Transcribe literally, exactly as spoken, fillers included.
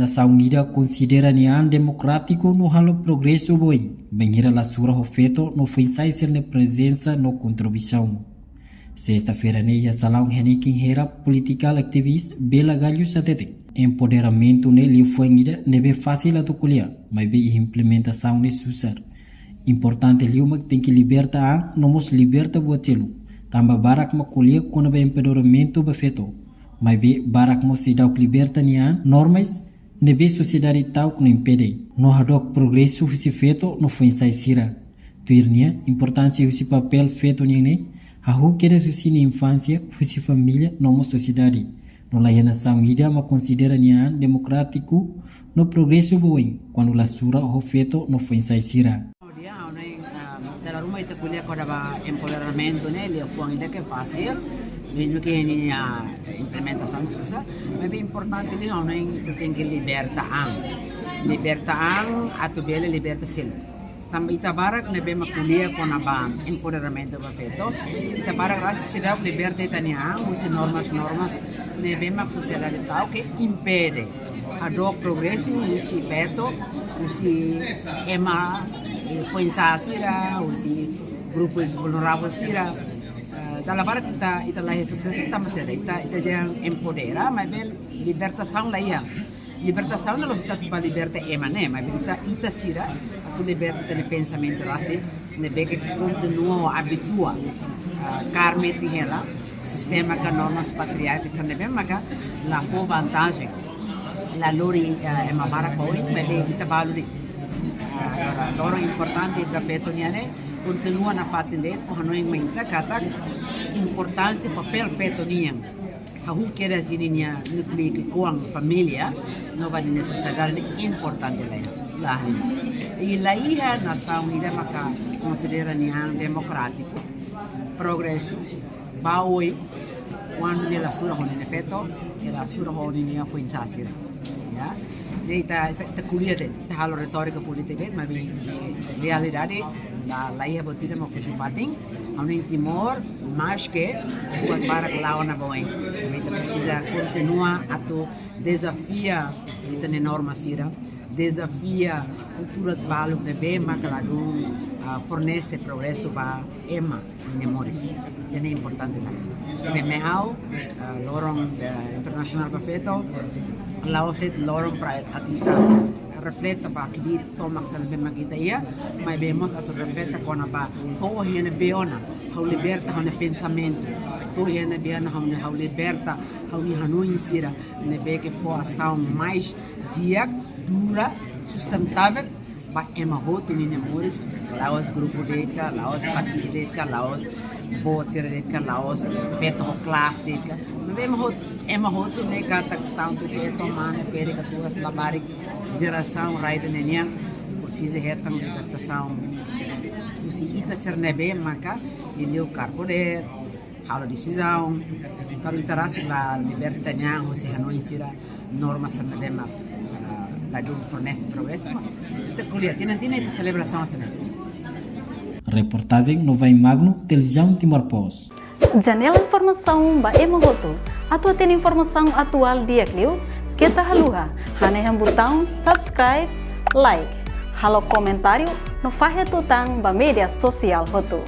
Nasaun ida konsidera nia an demokrátiku no halo progresu ba oin, bainhira la sura ho feto no foin-sa'e sira-nia prezensa no kontribuisaun. Sesta-feira ne'e iha salaun Heineken Hera, political activist Bela Galhos hateten, empoderamentu ne'e liafuan ida ne'ebé fasil atu ko'alia, maibé implementasaun ne'e susar. Importante liu mak tenke liberta an no mós liberta buat seluk. Tanba barak mak ko'alia kona-ba empoderamentu ba feto, maibé barak mós seidauk liberta nia an, normas ne'ebé sosiedade ta'uk no impede, no hadook progresu husi feto no foin-sa'e sira. Tuir nia, importánsia husi papél feto nian ne'e hahú kedas husi nia infánsia, husi família no mós sosiedade. No laiha nasaun ida mak konsidera nia an demokrátiku no progresu ba oin kuandu la sura ho feto no foin-sa'e sira. Ha'u hanoin, ah, dala ruma ita ko'alia kona-ba empoderamentu ne'e, liafuan ida ke fasil, mezmu ke nia, ah, implementasaun susar, maibé importante liu ha'u hanoin ita tenke liberta an. Liberta an atu bele liberta seluk. Tanba ita barak ne'ebé mak ko'alia kona-ba empoderamentu ba feto, ita barak rasik seidauk liberta ita-nia an husi normas-normas ne'ebé mak sosiedade ta'uk ke impede hadook progresu husi feto, husi ema, eh, foin-sa'e sira, husi grupus vulneravel sira. Eh, dala barak ita, ita laiha susesu tanba saida, ita, ita dehan empodera, maibé libertasaun laiha. Libertasaun ne'e la'ós atu ba liberta ema ne'e, maibé ita, ita sira atu liberta ita-nia pensamentu rasik ne'ebé ke kontinua abitua, ah, karmeti hela sistema ka normas patriarka sira ne'ebé maka la fó vantajen, la lori, ah, ema barak ba oin, maibé ita balu de'it. Ah, agora, loron importante ba feto nian ne'e kontinua nafatin de'it, fó hanoin mai ita katak importánsia papél feto nian. Hahú kedas iha ninia núkleu ki'ikoan família, no ba ninia sosiedade ne'e importante laiha. Laiha. I laiha nasaun ida maka konsidera nia an demokrátiku, progresu, ba oin, kuandu nia la sura ho ninia feto, nia la sura ho ninia foin-sa'e sira. Ya. Jadi ita, ita, ita ko'alia de'it, ita halo retórika polítika de'it, maibé realidade la, laiha buat ida mak foti fatin. Ha'u hanoin Timor, maske buat barak la'o ona ba oin, ita presiza kontinua atu dezafia ita-nia norma sira, dezafia kultura balu ne'ebé maka ladún, ah, fornese progresu ba ema ninia moris. Ida-ne'e importante ona. Ne'ebé ha'u, ah, loron, eh, internasionál ba feto, la'ós de'it loron para atu ita refleta ba kbiit tomak sira ne'ebé mak ita iha, maibé mós atu refleta kona-ba to'o iha ne'ebé ona ha'u liberta ha'u-nia pensamentu, to'o iha ne'ebé ona ha'u, ha'u liberta ha'u-nia hanoin sira, ne'ebé ke fó asaun mais di'ak, dura, sustentável ba ema hotu ninia moris, la'ós grupu de'it ka, la'ós partidu de'it ka, la'ós boot sira de'it ka, la'ós feto ho klase de'it ka. Maibé ema hotu, ema hotu ne'e katak tantu feto, mane, pere, katuas, labarik, jerasaun rai ida-ne'e nian presiza hetan libertasaun husi ita sira ne'ebé maka liuliu kargo de'it, halo desizaun, kuandu ita rasik la liberta nia an husi hanoin sira, norma sira ne'ebé mak, ah, ladún fornese progresu, ita ko'alia, tinan-tinan ita selebrasaun hanesan ne'e. Reportajen Novai Magno, Televizaun Timor Post. Janela informasaun ba ema hotu. Atu hatene informasaun atuál di'ak liu, keta haluha hanehan butaun subscribe, like, halo komentáriu no fahe tutan ba média sosiál hotu.